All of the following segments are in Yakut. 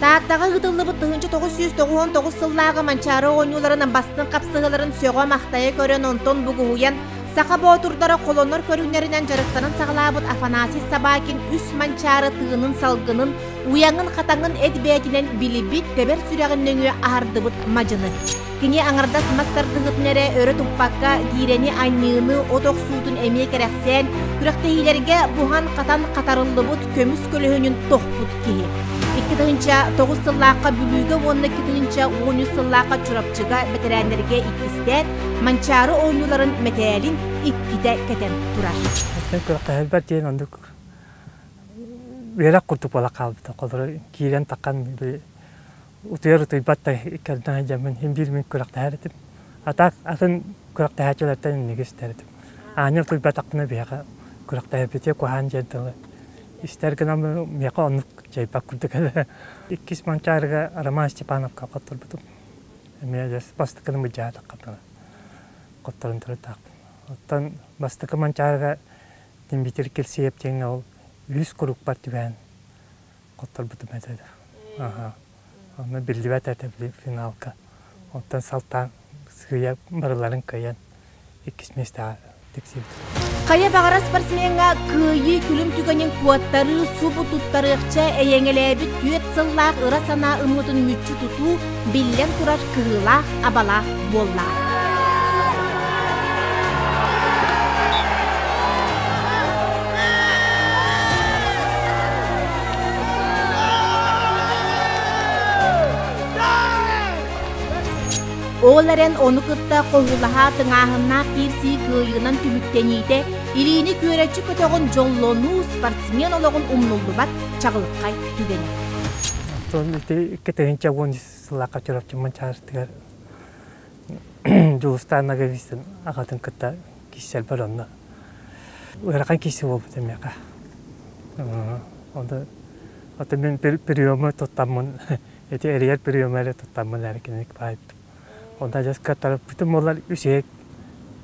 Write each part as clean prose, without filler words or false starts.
Тааттаҕа ыытыллыбыт 1999 сыллааҕы Манчаары оонньууларын бастыҥ хапсыһыыларын сөҕө-махтайа көрөн, онтон бугуһуйан, саха боотурдара холонор көрүҥнэринэн дьарыктанан саҕалаабыт Афанасий Собакин үс Манчаары тыынын-салгынын, уйаҥын-хатаҥын эт бэйэтинэн билибит, тэбэр сүрэҕин нөҥүө аһардыбыт мадьыны. Кини аҥардас мас тардыһыытын эрэ өрө туппакка, гиирэни анньыыны, от охсуутун эмиэ кэрэхсээн, күрэхтэһиилэргэ буһан-хатан хатарыллыбыт көмүс көлөһүнүн тохпут киһи. 2009 сыллаахха Бүлүүгэ уонна 2013 сыллаахха Чурапчыга бэтэрээннэргэ иккистээн Манчаары оонньууларын мэтээлин иккитэ кэтэн турар. Күрэхтэһэрбэр диэн оннук үөрэх курдук буола хаалбыта. Холобура, киирэн таххан утуйар утуйбат да иккэрдэн сылдьаммын син биир мин күрэхтэһэр этим. А так атын күрэхтэһээччилэртэн инники истэр этим. Аанньа утуйбатахпына биһиэхэ күрэхтэһэрбитигэр куһаҕан диэн тылы истэр гынан миэхэ оннук дьайбат курдук этэ. Иккис Манчаарыга Роман Степановка хотторбутум. Эмиэ бастакыны мыдьаатахха хотторон турардаахпын. Оттон бастакы Манчаарыга Дмитрий Кирсиев диэҥҥэ ол үһүс курукпар түбэһэн хотторбутум этэ. Аха. Онно биллибэт этэ финалга. Оттон салтаан сыыйа барыларын кыайан иккис миэстэҕэ тиксибит. Хайа баҕарар спортсмеҥҥа кыайыы күлүм түгэнин куоттарыы, субу туттарыахча эйэҥэлээбит түөрт сыллаах ыра санаа ымыытын мүччү тутуу биллэн турар кыһыылаах, абалаах буоллаҕа. Ол эрэн ону кытта хоһулаһа тыҥааһыннаах киирсии кыайыынан түмүктэниитэ илиини күөрэччи көтөҕөн дьоллонуу спортсмен олоҕун умнуллубат чаҕылхай түгэнэ. Оттон ити 2010 сыллаахха Чурапчыммын чаарытыгар Дьулустаан Ноговицын аҕатын кытта киирсэрбэр онно ыарахан киирсии буолбут эмиэхэ. Онто ото мин приемы туттаммын ити эрийэр приемы эрэ туттаммын эрэ кинини баайбытым. Онто адьас кыаттарбытым буоллар үс иһэ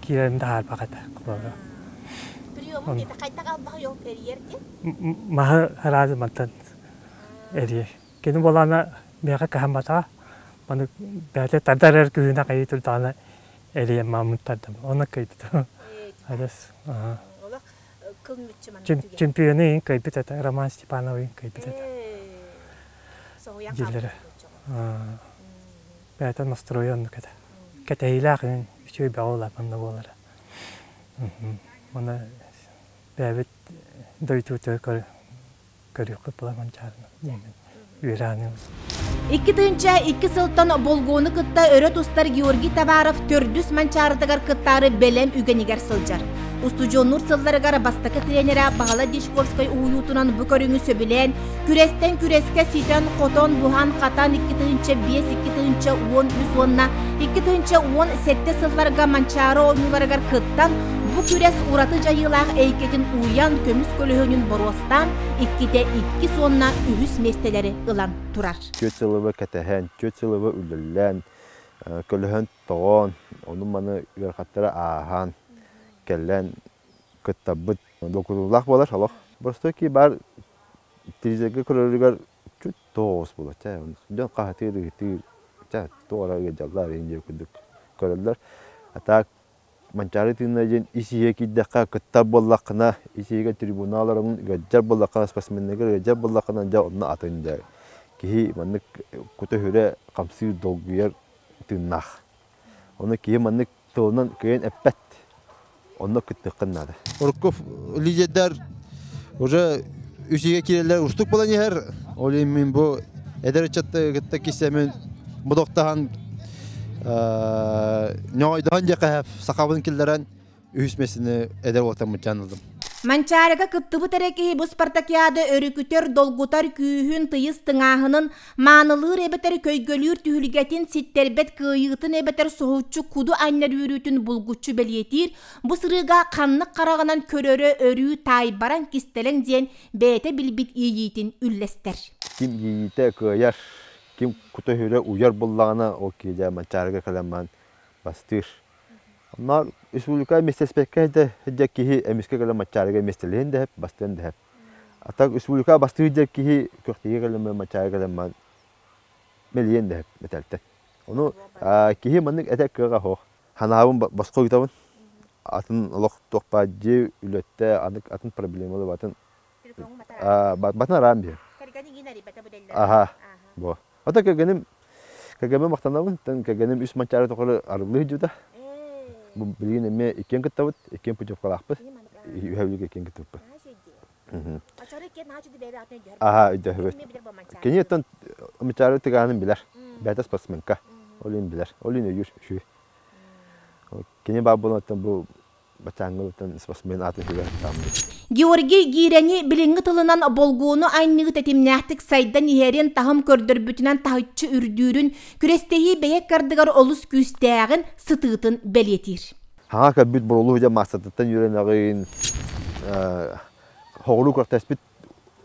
киирэрим таһаарбах этэ. Приемун диэтэ хайдах албаһы ол эрийэр диэн? Маһы сразу мантан эрийэр. Кини буолаана миэхэ кыһамматаҕа. Маны бэйэтэ тардар эрэр күһүнэ хайыы турдаҕына эрийэн мааммын тардым. Онно кыайбытым. Адьас Чемпионы иһин кыайбыт этэ, Роман Степанов иһин кыайбыт этэ. Дииллэрэ. Бэйэтэ настройа оннук этэ. Кэтэһиилээх иһин үчүгэй бөҕө улаатан да буолара. Уонна бэйэбит дойдубутугар көрүөхпүт була Манчаарыны диэммин үөрэ саныыбын. 2002 сылтан болгуону кытта өрө тустар Георгий Товаров төрдүс Манчаарытыгар кыттаары бэлэм үгэнигэр сылдьар. Устудьуоннуур сылларыгар бастакы тренерэ Баһылай Дьячковскай уһуйуутунан бу көрүҥү сөбүлээн, күрэстэн күрэскэ ситэн-хотон, буһан-хатан 2005-2013 уонна 2017 сылларга Манчаары оонньууларыгар кыттан, бу күрэс ураты дьайыылаах эйгэтин уйан, көмүс көлөһүнүн боруостаан, иккитэ иккис уонна үһүс миэстэлэри ылан турар. Түөрт сылыба кэтэһэн, түөрт сылыба үлэлээн, көлөһөн тоҕон, ону-маны ыарахаттары ааһан, кэлэн кыттарбыт долгутуулаах буолар олох. Боростуой киһи баар телевизорга көрөрүгэр чуть тоҕус буолар. Дьон хаһытыыр, ыһытыыр, туох эрэ ыалдьаллар иһин курдук көрөллөр. А так Манчаары тыына диэн ис-иһэ киирдэххэ кыттар буоллаххына, ис-иһигэр трибунал олороҥун ыалдьар буоллаххына, спортсменнаргар ыалдьар буоллаххына, дьэ онно атын дьэ. Киһи маннык кута-сүрэ хамсыыр, долгуйар тыыннаах. Ону киһи маннык тылынан кыайан эппэт. Онно кыттыаххын наада. Урукку лидердэр уже үсүгэ киирэллэр устук буолан иһэр. Ол иһин мин бу эдэр ыччатты кытта киссэмин будуктаһан ньоҕойдоһон диэххэ сахабын киллэрэн үһүс миэстэни эдэр уолтан муччаан ыллым. Манчаарыга кыттыбыт эрэ киһи бу спартакиада өрүкүтэр, долгутар күүһүн, тыйыс тыҥааһынын, маанылыыр эбэтэр көйгөлүүр түһүлгэтин, ситтэрбэт кыайыытын эбэтэр соһуччу куду анньар үөрүүтүн булгуччу бэлиэтиир, бу сырыыга ханнык хараҕынан көрөрө өрүү таайбараҥ кистэлэҥ диэн бэйэтэ билбит иэйиитин үллэстэр. Ким иэйиитэ кыайар, ким кута-сүрэ уйар буллаҕына, ол киһи дьэ Манчаарыга кэлэн баран бастыыр. Онно республика миэстэспэккэ да дьэ киһи эмискэ кэлэн Манчаарыга миэстэлэһин да сөп, бастыан да сөп. А так республика бастыыр дьэ киһи күрэхтэһиигэ кэлэн баран Манчаарыга кэлэн баран Мэлийэн да мэтэлтэн. Ону киһи маннык этэр кыаҕа суох. Ханаабын босхо ыытабын. Атын олох туох баар дьиэ үлэттэ атын проблемалар батын батын араан биһир. Аха, бу. Ата кэргэним кэргэммин махтанабын. Кэргэним үс манчаары тухары арыллыы сылдьыбыта. Бу билигин эмиэ иккиэн кыттабыт, иккиэн путевкалаахпыт. Үһэ иккиэн кыттыбыппыт. Аха, өйдөһөбүт. Кини оттон Манчаары тыгаанын билэр. Бэйэтэ спортсменка. Ол иһин билэр. Ол иһин өйүүр үчүгэй. Кини баар буолан оттон бу бачааҥҥылыттан спортсмен аатын сүгэ сатааммыт. Георгий Гиирэни билиҥҥи тылынан болгуону айнньыгы тэтимнээхтик сайдан иһэрин таһым көрдөрбүтүнэн таһыччы үрдүүрүн, күрэстэһии бэйэ кардыгар олус күүстээҕин, сытыытын бэлиэтиир. Хаҥа кэлбит бурулуу дьэ маастартыттан үөрэнэҕин, хоҕуруу күрэхтэспит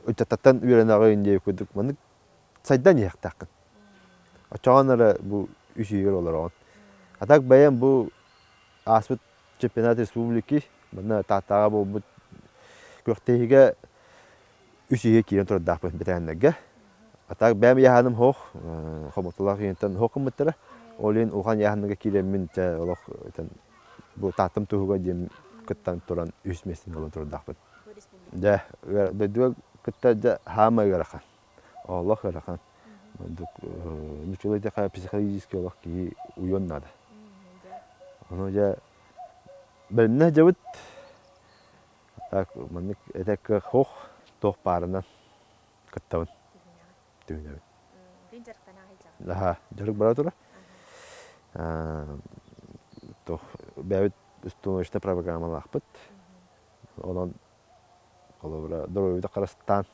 ыччаттартан үөрэнэҕин диэбит курдук маннык сайдан иһиэхтээххин. Оччоҕон эрэ бу үс үйэр олороҕун. А так бэйэм бу ааспыт чемпионат республики манна Тааттаҕа буолбут күрэхтэһиигэ үс үйэ киирэн турардаахпын бэтэрээннэргэ. А так бэйэм ыйааһыным суох, хомотуулаах ийэнтэн суох гыммыттара. Ол иһин улахан ыйааһыныга киирэммин чэ олох бу Тааттам туһуга диэн кыттан туран үс миэстэни ылан турардаахпын. Дьэ, дойдуга кытта дьэ хаамай ыарахан. Олох ыарахан. Нуччалыы эттэххэ психологический олох киһи уйуон наада. Ону дьэ бэлэмнээх дьабыт. Так маннык этэ хох туох баарынан кыттабын. Түһүнэбин. Аха, дьарык бара турар. Туох бэйэбит установочнай программалаахпыт. Онон холобура доруобуйата харыстаан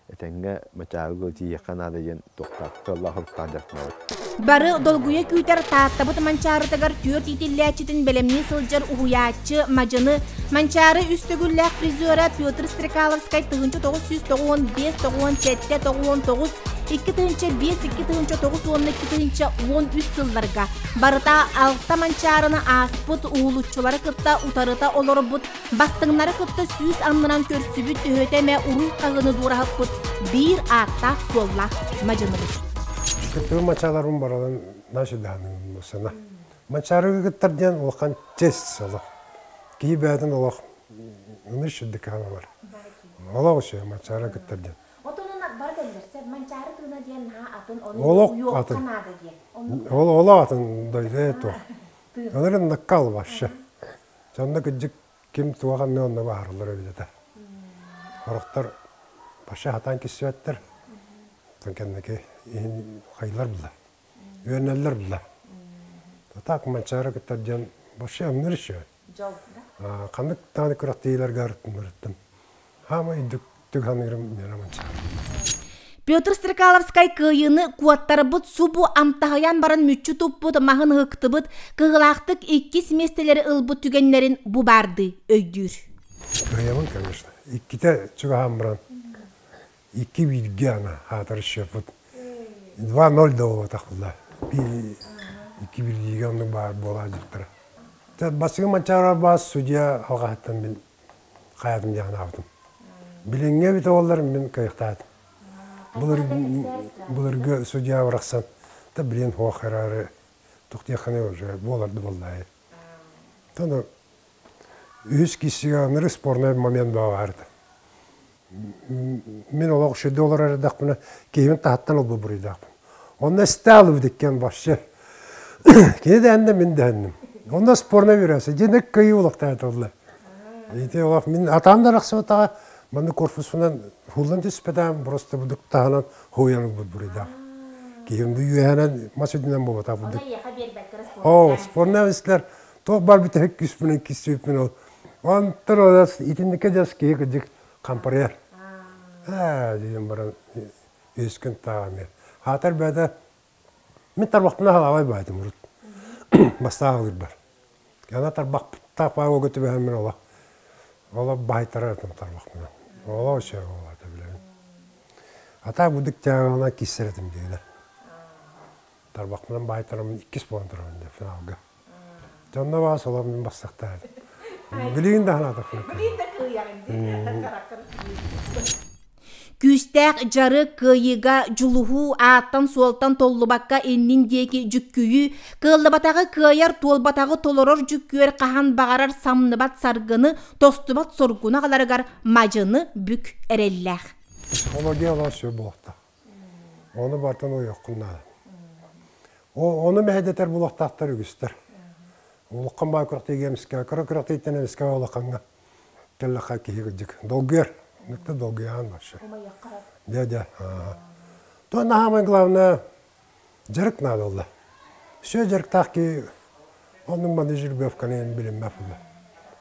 этэҥҥэ Мачаарыга тиийиэххэ наада диэн туохтаах кыаллаах соруктаах дьарыктанабыт. Бары долгуйа күүтэр Тааттабыт Манчаарытыгар түөрт иитиллээччитин бэлэмнии сылдьар уһуйааччы Мадьыны Манчаары үс төгүллээх призера Петр Стрекаловскай 1995 97 99 2005 2009 уонна 2013 сылларга барыта алта Манчаарыны ааспыт уһулуччулары кытта утарыта олорбут Бастыҥнары кытта сүүс аннынан көрсүбүт төһөтө эмэ уруй хаһыыны дуораһыппыт биир ааттаах-суоллаах мадьыныбыт. Кыттыбыт мачааларбын баралан наша сана. Мачаарыгы кыттар диэн улахан честь олох. Киһи бэйэтин олох ыныш дыкаана бар. Олох үчүгэй мачаара кыттар диэн. Отонун бары кэллэрсэ манчаары тыына диэн наһаа атын Олох атын. Ол олох атын дойду туох. Онон наккал вообще. Сонно кырдьык ким туох анны онно баһарыллар эбит этэ. Сорохтор баша хатаан киссибэттэр. Оттон кэнники иһин хайлар булла. Үөнэллэр булла. Так Манчаары кытта диэн вообще ымныр еще. Ханнык даҕаны күрэхтэһиилэргэ ырыттым. Хаамай үрдүктүк саныырым миэнэ Манчаары. Петр Стрекаловскай кыайыыны куоттарбыт субу амтаһыйан баран мүччү туппут маһын ыһыктыбыт, кыһылаахтык иккис миэстэлэри ылбыт түгэннэрин бу баардыы өйдүүр. Кыайабын, конечно. Иккитэ чугаһаан баран, икки бииргэ ана хаатар счеппут. 2-0 да буолбатах буолла. Икки биирдиигэ оннук баар буолаа дьахтара. Бастакы Манчаары баас судья алҕаһыттан мин хайатын диэн анаабытым. Билиҥҥи эбит оҕолор мин кыайыктаатым. Былыргы судья барахсан да билин хуох эрээри тух диэххиний уже буоларды буоллаайы. Тону үһүс киссигэ ыныры спорный момент баар Мин олох шүдэ олорор эрдэхпинэ киһибин таһыттан ылбыт буруйдаахпын. Онно стал иккен вообще. Кини да эннэ мин да энним. Онно спорный бүрәсе. Дьине кыйы улахтаатылла. Ити олох мин атаам да арахсыбатаҕа манны корпусунан хуллан түспэтээм просто будук таһынан хуйан ылбыт буруйдаах. Киһим бу үөһэнэн мас үрдүнэн буолбатах бурдук. Оо, спорный истилэр туох бар бүтэһик күүспүнэн киссибиппин ол. Онтон олас итинникке дьас киһи кырдьык хампарыйар. Ээ диэн баран үскүн тааҕан Хаатар бэйэтэ мин тарбахпына халаабай баайтым урут. Бастааҕылыырбар. Ана тарбахтаах баайга түбэһэммин олох олох баайтарар этим тарбахпынан. Олох үчүгэй буолаата билэбин. Ата будук тягаҕына киссэр этим диилэр. Тарбахпынан баайтараммын иккис буолан турабын дии финалга. Дьонно баа солом мин бастахтаа. Билигин да ханаатахпына. Билигин да кыайаҕын дии. Күүстээх дьарык, кыайыыга дьулуһуу, ааттан-суолтан толлубакка иннин диэки дьүккүйүү, кыаллыбатаҕы кыайар, туолбатаҕы толорор дьүккүөр хаһан баҕарар самныбат саргыны, тостубат соргуну аҕаларыгар мадьыны бүк эрэллээх. Психология олох сөп буолуохтаах. Ону бартан уйуоххун наада. Ону мэһэйдэтэр булуохтаахтар үгүстэр. Улахан баай күрэхтэһиигэ эмискэ, кыра күрэхтэһииттэн эмискэ улахаҥҥа кэллэххэ киһи кырдьык долгуйар. Никто долгуйаан вообще. Дьэ, дьэ. То самое главное, дьарык надо было. Все дьарыктаах киһи оннук маны жеребьевканы билиммэт буолла.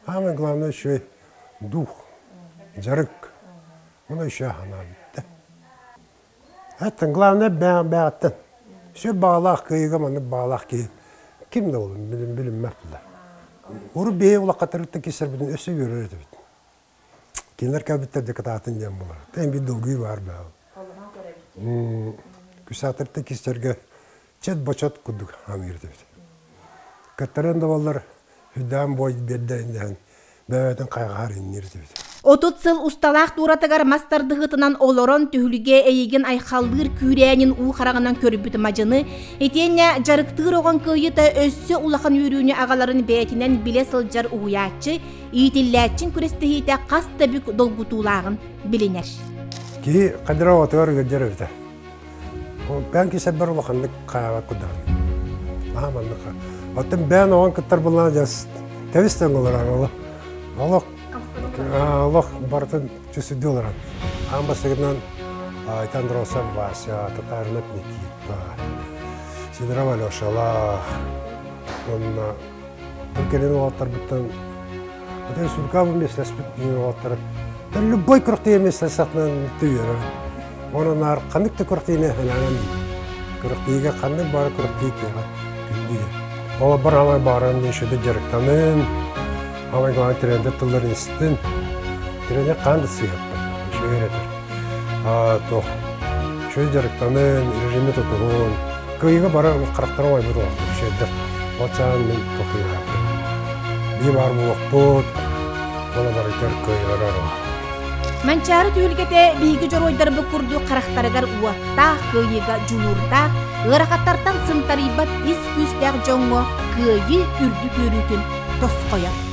Самое главное еще дух, дьарык. Ону еще ханаа бүттэ. Эттен главное бэҕэттэн. Все баҕалаах кыайыыга маннык баҕалаах киһи ким да болун билиммэт буолла. Урут биһи улахаттарыттан киссэрбитин өссө үөрэр этибит. Кинилэр кэлбиттэр декатаатын диэн буолар. Тэн bir долгуй бар баа. Күсаатыртан киссэргэ чет-бочот курдук аныыр этибит. Кыттарын да боллар хүдээн бой биэрдэ дэһэн бэйэтин хайҕаһар иннир этибит. 30 сыл усталаах туоратыгар мас тардыһыытынан олорон түһүлгэ эйигин айхаллыыр күүрээнин уу хараҕынан көрбүт мадьыны, итиэннэ дьарыктыыр оҕон кыайыыта өссө улахан үөрүүнү аҕаларын бэйэтинэн билэ сылдьар уһуйааччы, иитиллээччин күрэстэһиитэ хас да бүк долгутуулааҕын билинэр. Киһи хадыра оҕотугар ыгырдьар эбитэ. Бээн кисэрбэр улаханнык хаайабат курдаҕын. Наһаа маннык. Оттон бээн оҕон кыттар буллаҕына дьас тэбис тэҥ олорор олох. Олох олох барытын чүсүдүү олорор. Аан бастакынан Андросов Вася, Татаринов Никита, Сидоров Алешалаах, уонна кэлин уолаттарбыттан Атын Суркабы миэстэлэспит уолаттары любой күрэхтэһии миэстэлэстэхпинэ үөрэр. Онон наар ханнык да күрэхтэһиини санаанан дии. Күрэхтэһиигэ ханнык баара күрэхтэһии киэҕэ күндү диэн. Ол бар амай бааран диэн шөдө дьарыктанын, амай главный тренер тылларын истин. Тренер хаан да сыыһаппат, үчүгэй этэр. Туох үчүгэй дьарыктанын, режими тутуһун, Кыайыыга бары харахтара уойбут уолаттар үчүгэйдэр. Ол чаан мин токуйааппын. Бии баар буолуохпут, уонна барытыгар кыайыылары арыллар. Манчаары түһүлгэтэ биһиги дьоруойдарбыт курдук харахтарыгар уоттаах, кыайыыга дьулуурдаах, ыарахаттартан сынтарыйбат ис күүстээх дьоҥҥо кыайыы үрдүк үөрүүтүн тосхойор.